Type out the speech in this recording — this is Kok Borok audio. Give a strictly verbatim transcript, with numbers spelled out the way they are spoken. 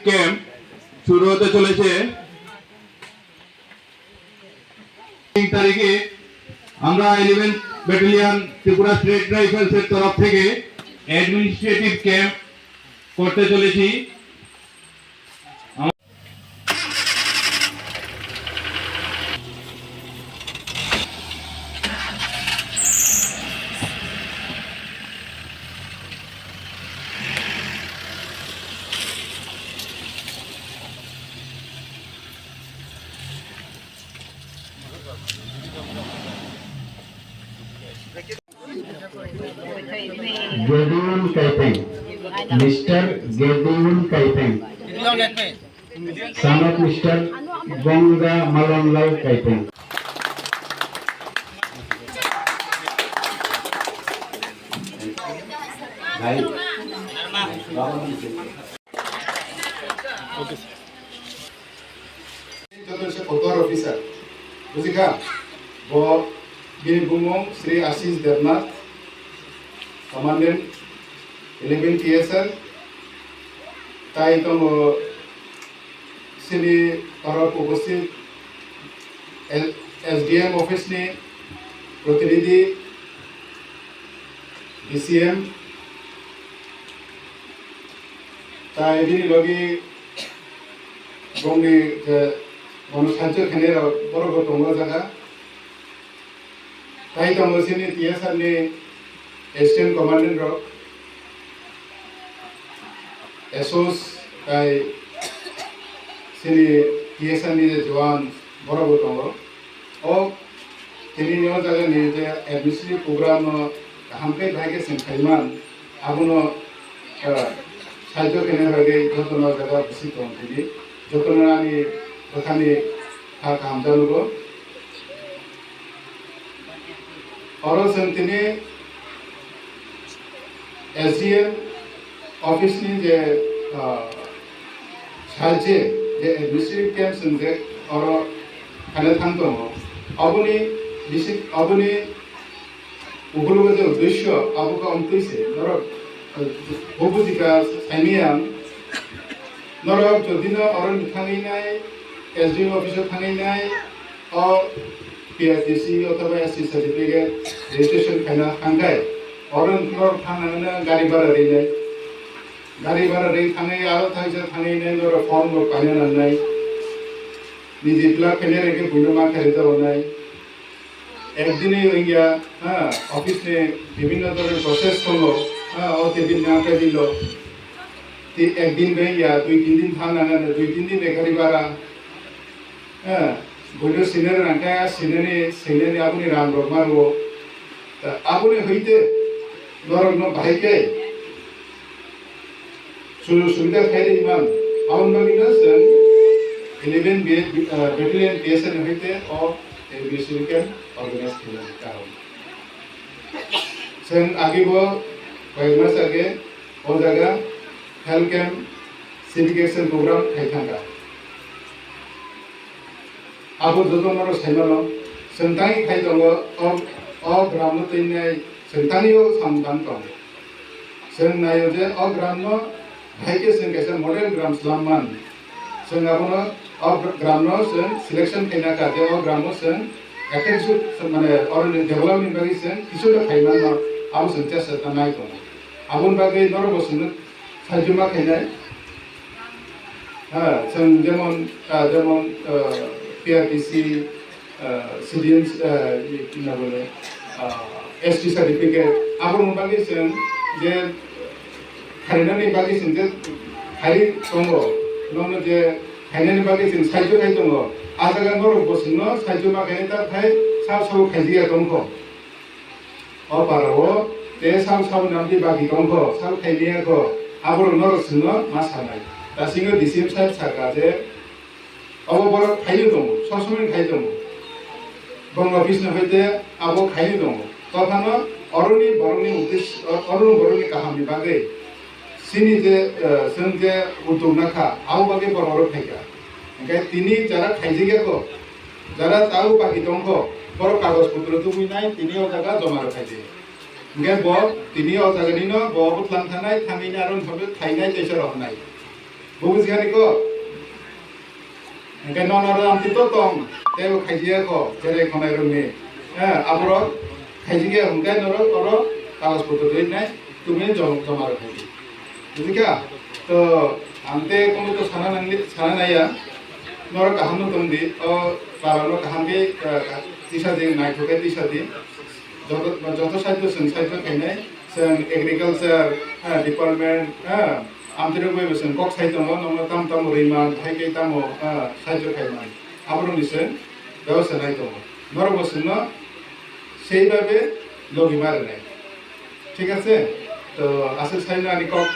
ক্যাম্প শুরু হতে চলেছে। তিন তারিখে আমরা ইলেভেন ব্যাটালিয়ন ত্রিপুরা স্টেট রাইফেলসের তরফ থেকে অ্যাডমিনিস্ট্রেটিভ ক্যাম্প করতে চলেছি। Gedeon Kaipeng, Mister Gedeon Kaipeng, son of Mister Ganga Malanlal Kaipeng. Joto se Kotor officer. Bujikha? Bo bini bumung Sri Ashish Debnath, Commandant eleven T S R. Tai tongo sini oro upasthit S D M office ni protinidhi, D C M, tai bini logi bongni je bono sahajyo khainai rok borok bo tongo o jaga. Tai tongo sini T S R ni assistant commandant rok, S Os tai sini T S R ni je jowan borok bo tongo. O tini ni o jaga ni je administrative program no kaham khe bahai khe chwng khaiman. Abono, ah, sahajyo khaina bagwi jotono jaga bisi tong tini. Jotono ani bwkhani kha kaham janugo. Oro chwng tini S D M office ni je, ah, sahajye je administrative camp chwng je oro khaina thang tongo. Aboni bisi, aboni Ukulugo je uddesyo abo khe omtwi se, norok, eh, bo bujikha saimiyang, norok jodino oro ni thangwi nai, S D M office o thangwi nai, o P R T C othoba S T certificate registration khaina thangkhai, oro norok thangna gari bhara rinai, gari bhara ri thangwi aro thaisa thangwi nai norok form rok paina nangnai, niji fill up khainai rokhe buino ma khairok jago nai. Ekdinwi wngya, ha, office ni bibhinno dhoroner process tongo, ha, o tei bini nang tei bilo. Tei ekdin bai wngya, dui tin din thang nang ano, dui tin din bai gari bhara, ha, buino sinani nangkha, sinani, sinani aboni rang rok ma rwo. Ta aboni hoite norokno bahai khe Sujog subida khairwi man. Aboni bagwino chwng eleven B, ah, Battalion P S R ni hoite o, eh, B S C camp organize khaimani karon. Chwng agibo koyek mas age o jaga health camp, civic action program khai thangkha. Abo joto norok saimano, chwng tangwi khai tongo, o, o gramno twinai chwng tangwi o samung tang tongo. Chwng naio je o gramno bahai khe chwng kaisa model gram swlam man. Chwng abono, o gramno chwng selection khaina kha je o gramno chwng attractive, mane, oroni development bagwi chwng kisu khe khai manno, abo chwng chesta nai tongo. Aboni bagwi norok bo chwngno sahajyo ma khainai. Ha, chwng jemon, ah, jemon, ah, P R T C, ah, C D M, ah, i, na bole, ah, S T certificate, aborokni bagwi chwng je kharinani bagwi chwng je khari tongo, nono je khainani bagwi chwng sahajyo khai tongo, a jaga norok bo chwngno sahajyo ma khainai ta khai sabo sabo khaijakya tongkho. O para o te sal sal namdi bagi tongkho, sal khaimiyakho, aborok norok chwngno ma sanai. Dasingo D C M saheb sakha je, obo borok khaiwi tongo, sob somoi khai tongo. Bong office ni hoite abo khaiwi tongo. Tophano oroni borokni uddesyo, oroni borokni kahamni bagwi chini je, eh, chwng je uddog nakha, abo bagwi borok oro phaikha. Hingke tini jara khaijak ya kho, jara tau baki tong kho, borok kagoj potro tubui nai, tini o jaga joma rok khaidi. Hingke bo tini o jaga nino bo bwtlang thanai, thangwi ni aro thangwi khainai teisa rok nai. Bo bujikha ni kho? Hingke nono aro amtwi to tong, tei bo khaijak ya kho, cherai khonai rok ni. Eh, aborok khaijak ya hingke norok oro kagoj potro tubui nai, tubui jom-, joma rok khaidi. Bujikha? To ang tei kono to sana nangli, sana naiya. Norok kaham no tongdi, o para no kaham khe, eh, tisa di, naithok khe tisa di. Joto, joto side o chwng side o khainai, chwng agriculture, eh, department, eh, amtwrwk bai bo chwng kok sai tongo, nono tam tamo rwima, hai khe tamo, eh, side o khaimani. Aborokni chwng bebostha nai tongo. Norok bo chwngno sei babe logi ma rwnai. Thik ache? To aswk sai no ani kok.